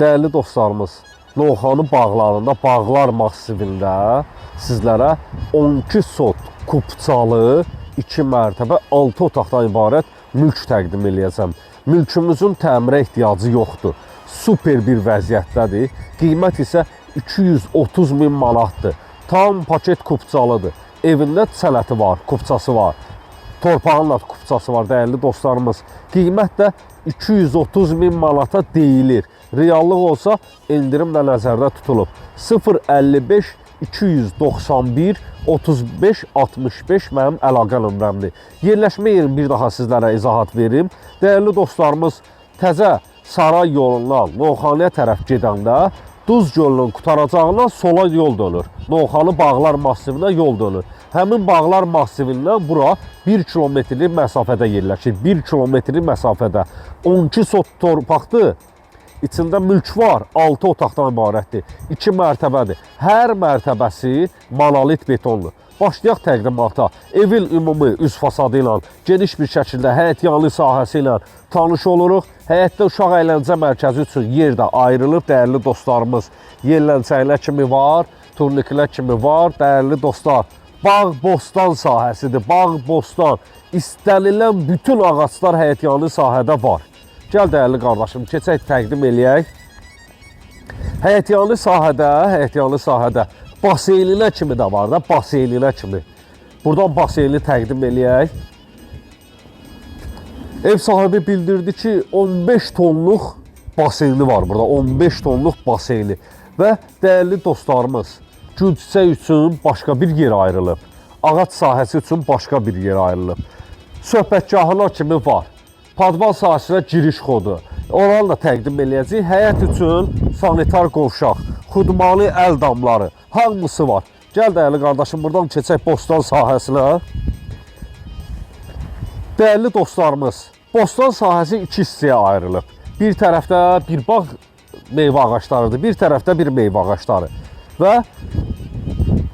Dəyərli dostlarımız, Novxanı bağlarında, Bağlar masivində sizlərə 12 sot kupçalı 2 mərtəbə 6 otaqdan ibarət mülk təqdim eləyəcəm. Mülkümüzün təmirə ehtiyacı yoxdur. Super bir vəziyyətdədir. Qiymət isə 230 min manatdır. Tam paket kupçalıdır. Evində sənəti var, kupçası var. Torpağın da kupçası var, dəyərli dostlarımız. Qiymət də 230 min manata deyilir. Reallıq olsa endirim də nəzərdə tutulub. 055 291 35 65 mənim əlaqə nömrəmdir. Yerləşmə yerini bir daha sizlərə izahat verim. Dəyərli dostlarımız, təzə saray yolundan Novxanıya tərəf gedəndə Duz gölünün qutaracağından sola yol dönür. Novxanı Bağlar masivinə yol dönür. Həmin Bağlar masivindən bura 1 kilometrlik məsafədə yerləşir. 1 kilometrlik məsafədə. 12 sot torpaqdır. İçində mülk var, 6 otaqdan ibarətdir. 2 mərtəbədir. Hər mərtəbəsi monolit betondur. Başlayaq təqdimata. Evin ümumi üz fasadı ilə, geniş bir şəkildə həyətyanı sahəsi ilə tanış oluruq. Həyətdə uşaq əyləncə mərkəzi üçün yer də ayrılıb, dəyərli dostlarımız. Yerləncəklər kimi var, turniklər kimi var, dəyərli dostlar. Bağ bostan sahəsidir, bağ bostan. İstənilən bütün ağaclar həyətyanı sahədə var. Gəl dəyərli qardaşım, keçək təqdim eləyək. Həyətyanı sahədə, həyətyanı sahədə baseyninə kimi də var da, baseyninə kimi. Buradan baseyni təqdim eləyək. Ev sahibi bildirdi ki, 15 tonluq baseyni var burada, 15 tonluq baseyni. Və dəyərli dostlarımız, gül çiçək üçün başqa bir yer ayrılıb. Ağac sahəsi üçün başqa bir yer ayrılıb. Söhbətgahına kimi var. Padval sahəsinə giriş xodu. Oranı da təqdim eləyəcəyik. Həyət üçün sanitar qovşaq, xudmani əl damları, hamısı var. Gəl dəyərli qardaşım, buradan keçək bostan sahəsinə. Dəyərli dostlarımız, bostan sahəsi iki hissəyə ayrılıb. Bir tərəfdə bir bağ meyvə ağaclarıdır, bir tərəfdə bir meyvə ağacları. Və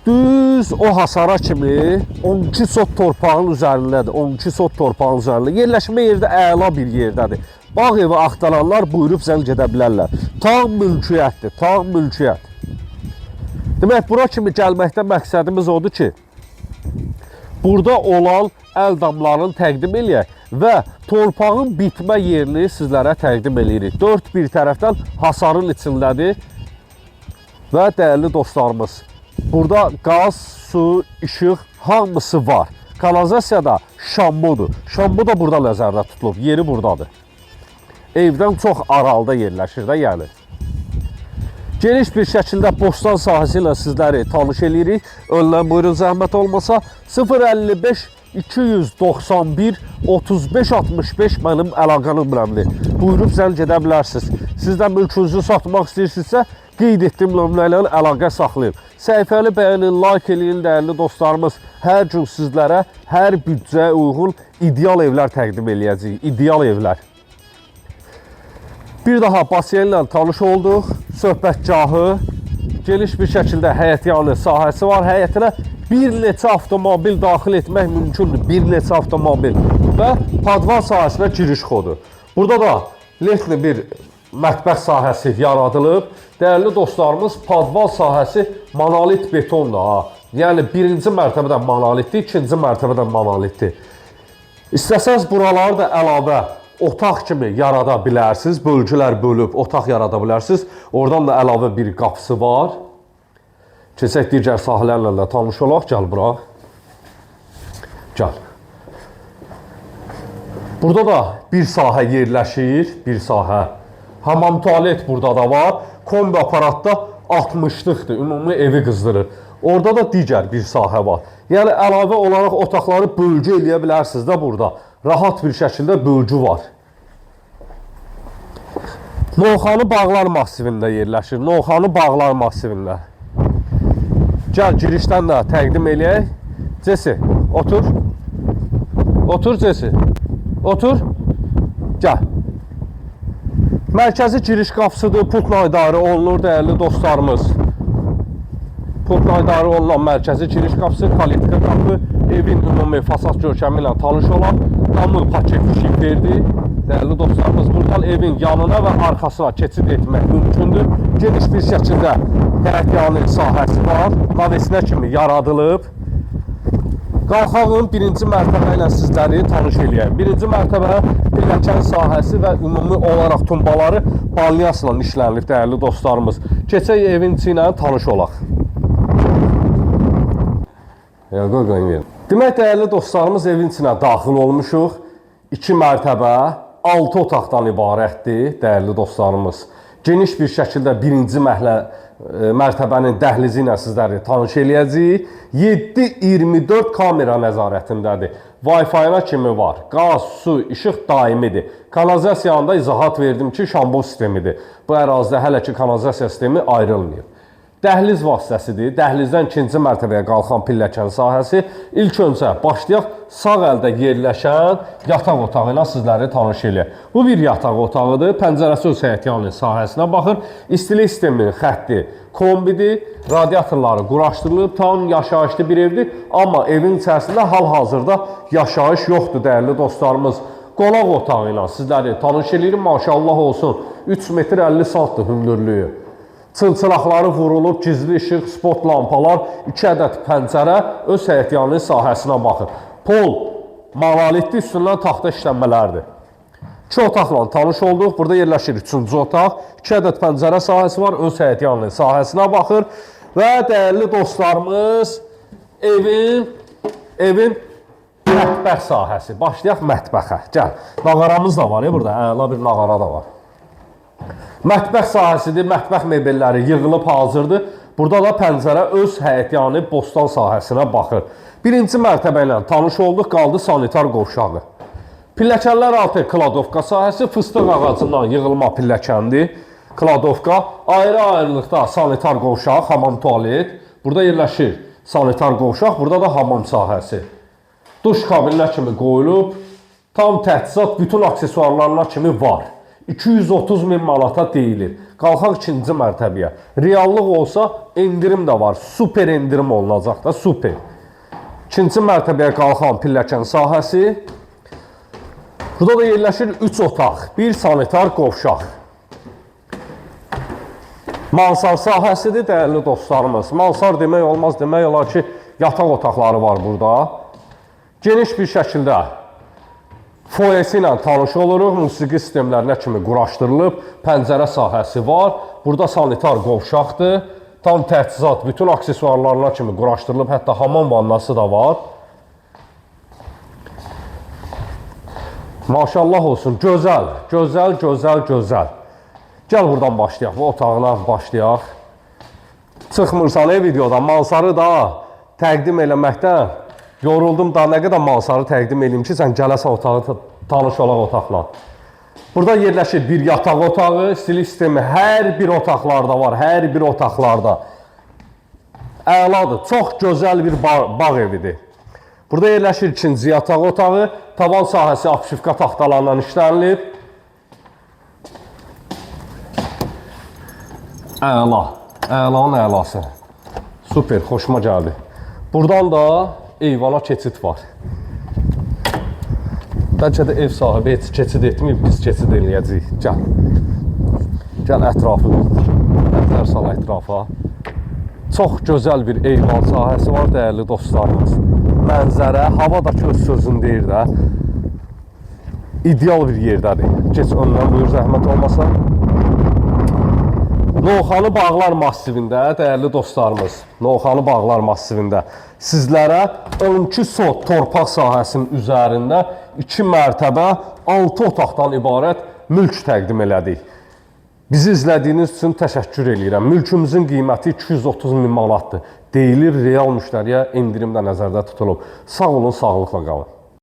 düz o hasara kimi 12 sot torpağın üzərindədir. 12 sot torpağın üzərində. Yerləşmə yeri də əla bir yerdədir. Bağ evi axtaranlar buyurub zəng edə bilərlər. Tam mülkiyyətdir, tam mülkiyyət. Demək, bura kimi gəlməkdə məqsədimiz odur ki, burada olan əl damlarını təqdim eləyək və torpağın bitmə yerini sizlərə təqdim eləyirik. Dörd bir tərəfdən hasarın içindədir və dəyərli dostlarımız, burada qaz, su, işıq hamısı var. Kanalizasiya da şambodur. Şambo da burada nəzərdə tutulub, yeri buradadır. Evdən çox aralıda yerləşir də yəni. Geniş bir şəkildə bostan sahəsi ilə sizləri tanış eləyirik. Öndən buyurun zəhmət olmasa. 055 291 35 65 mənim əlaqə nömrəmdir. Buyurub zəng edə bilərsiniz. Siz də mülkünüzü satmaq istəyirsinizsə, qeyd etdiyim nömrə ilə əlaqə saxlayın. Səhifəni bəyənin, like eləyin dəyərli dostlarımız. Hər gün sizlərə hər büdcəyə uyğun ideal evlər təqdim eləyəcəyik. İdeal evlər. Bir daha baseynlə tanış olduq. Söhbətgahı, geniş bir şəkildə həyətyanı sahəsi var. Həyətinə bir neçə avtomobil daxil etmək mümkündür. Bir neçə avtomobil və padval sahəsinə giriş xodu. Burada da letli bir mətbəx sahəsi yaradılıb. Dəyərli dostlarımız, padval sahəsi monolit betondur ha. Yəni birinci mərtəbədə monolitdir, ikinci mərtəbədə monolitdir. İstəsəniz buraları da əlavə otaq kimi yarada bilərsiniz. Bölgülər bölüb otaq yarada bilərsiniz. Oradan da əlavə bir qapısı var. Keçək digər sahələrlə də tanış olaq. Gəl bura. Gəl. Burada da bir sahə yerləşir, bir sahə. Hamam tualet burada da var. Kombi aparatda 60-lıqdır. Ümumi evi qızdırır. Orada da digər bir sahə var. Yəni əlavə olaraq otaqları bölgü eləyə bilərsiniz də burada. Rahat bir şəkildə bölgü var. Novxanı Bağlar masivində yerləşir. Novxanı Bağlar masivində. Gəl girişdən də təqdim eləyək. Cesi, otur. Otur Cesi. Otur. Gəl. Mərkəzi giriş qapısıdır. Pultla idarə olunur dəyərli dostlarımız. Pultla idarə olunan mərkəzi giriş qapısı, kalitka qapı, evin ümumi fasad görkəmi ilə tanış olaq. Damı paket şiferdir. Dəyərli dostlarımız, buradan evin yanına və arxasına keçid etmək mümkündür. Geniş bir şəkildə həyətyanı sahəsi var. Navesinə kimi yaradılıb. Qalxağın birinci mərtəbə ilə sizləri tanış eləyək. Birinci mərtəbə pilləkən sahəsi və ümumi olaraq tumbaları balyasla işlənilib, dəyərli dostlarımız. Keçək evin içi ilə tanış olaq. Ya, qoy qoyun verin. Demək, dəyərli dostlarımız, evin içinə daxil olmuşuq. 2 mərtəbə, 6 otaqdan ibarətdir, dəyərli dostlarımız. Geniş bir şəkildə birinci mərtəbənin dəhlizi ilə sizləri tanış eləyəcəyik. 7/24 kamera nəzarətindədir. Wi-Fi-na kimi var. Qaz, su, işıq daimidir. Kanalizasiyanı da izahat verdim ki, şambo sistemidir. Bu ərazidə hələ ki kanalizasiya sistemi ayrılmayıb. Dəhliz vasitəsidir. Dəhlizdən ikinci mərtəbəyə qalxan pilləkən sahəsi. İlk öncə başlayaq sağ əldə yerləşən yataq otağı ilə sizləri tanış eləyək. Bu bir yataq otağıdır. Pəncərəsi öz həyətyanı sahəsinə baxır. İstilik sisteminin xətti kombidir. Radiatorları quraşdırılıb. Tam yaşayışlı bir evdir. Amma evin içərisində hal-hazırda yaşayış yoxdur, dəyərli dostlarımız. Qonaq otağı ilə sizləri tanış eləyirim. Maşallah olsun. 3 metr 50 santdır hündürlüyü. Çılçıraqları vurulub, gizli işıq, spot lampalar, 2 ədəd pəncərə öz həyətyanı sahəsinə baxır. Pol monolitli, üstündən taxta işlənmələrdir. 2 otaqla tanış olduq. Burada yerləşir 3-cü otaq. 2 ədəd pəncərə sahəsi var, öz həyətyanı sahəsinə baxır. Və dəyərli dostlarımız, evin mətbəx sahəsi. Başlayaq mətbəxə. Gəl. Nağaramız da var ya burada. Əla bir nağara da var. Mətbəx sahəsidir. Mətbəx mebelləri yığılıb hazırdır. Burada da pəncərə öz həyətyanı bostan sahəsinə baxır. Birinci mərtəbə ilə tanış olduq, qaldı sanitar qovşağı. Pilləkənlər altı kladovka sahəsi, fıstıq ağacından yığılma pilləkəndir. Kladovka, ayrı-ayrılıqda sanitar qovşaq, hamam tualet. Burada yerləşir sanitar qovşaq, burada da hamam sahəsi. Duş kabininə kimi qoyulub, tam təchizat bütün aksesuarlarına kimi var. 230 min manata deyilir. Qalxaq ikinci mərtəbəyə. Reallıq olsa endirim də var. Super endirim olunacaq da, super. İkinci mərtəbəyə qalxan pilləkən sahəsi. Burada da yerləşir 3 otaq, bir sanitar qovşaq. Mansar sahəsidir, dəyərli dostlarımız. Mansar demək olmaz, demək olar ki, yataq otaqları var burada. Geniş bir şəkildə foyesi ilə tanış oluruq. Musiqi sistemlərinə kimi quraşdırılıb. Pəncərə sahəsi var. Burada sanitar qovşaqdır. Tam təchizat bütün aksesuarlarına kimi quraşdırılıb. Hətta hamam vannası da var. Maşallah olsun. Gözəl, gözəl, gözəl, gözəl. Gəl buradan başlayaq. Bu otağına başlayaq. Çıxmırsan videodan. Mansarı da təqdim eləməkdən yoruldum da, nə qədər mansarı təqdim eləyim ki, sən gələsən otağı, tanış olaq otaqla. Burada yerləşir bir yataq otağı, istilik sistemi hər bir otaqlarda var, hər bir otaqlarda. Əladır, çox gözəl bir bağ evidir. Burada yerləşir ikinci yataq otağı, tavan sahəsi apşifka taxtalarından işlənilib. Əla, əlanın əlası. Super, xoşuma gəldi. Buradan da eyvana keçid var. Bəlkə də ev sahibi heç keçid etməyib, biz keçid eləyəcəyik. Gəl. Gəl ətrafı, nəzər sal ətrafa. Çox gözəl bir eyvan sahəsi var, dəyərli dostlarımız. Mənzərə, hava da ki öz sözünü deyir də. İdeal bir yerdədir. Keç öndən buyur, zəhmət olmasa. Novxanı Bağlar massivində, dəyərli dostlarımız, Novxanı Bağlar massivində sizlərə 12 sot torpaq sahəsinin üzərində 2 mərtəbə 6 otaqdan ibarət mülk təqdim elədik. Bizi izlədiyiniz üçün təşəkkür eləyirəm. Mülkümüzün qiyməti 230 min manatdır. Deyilir, real müştəriyə endirim də nəzərdə tutulub. Sağ olun, sağlıqla qalın.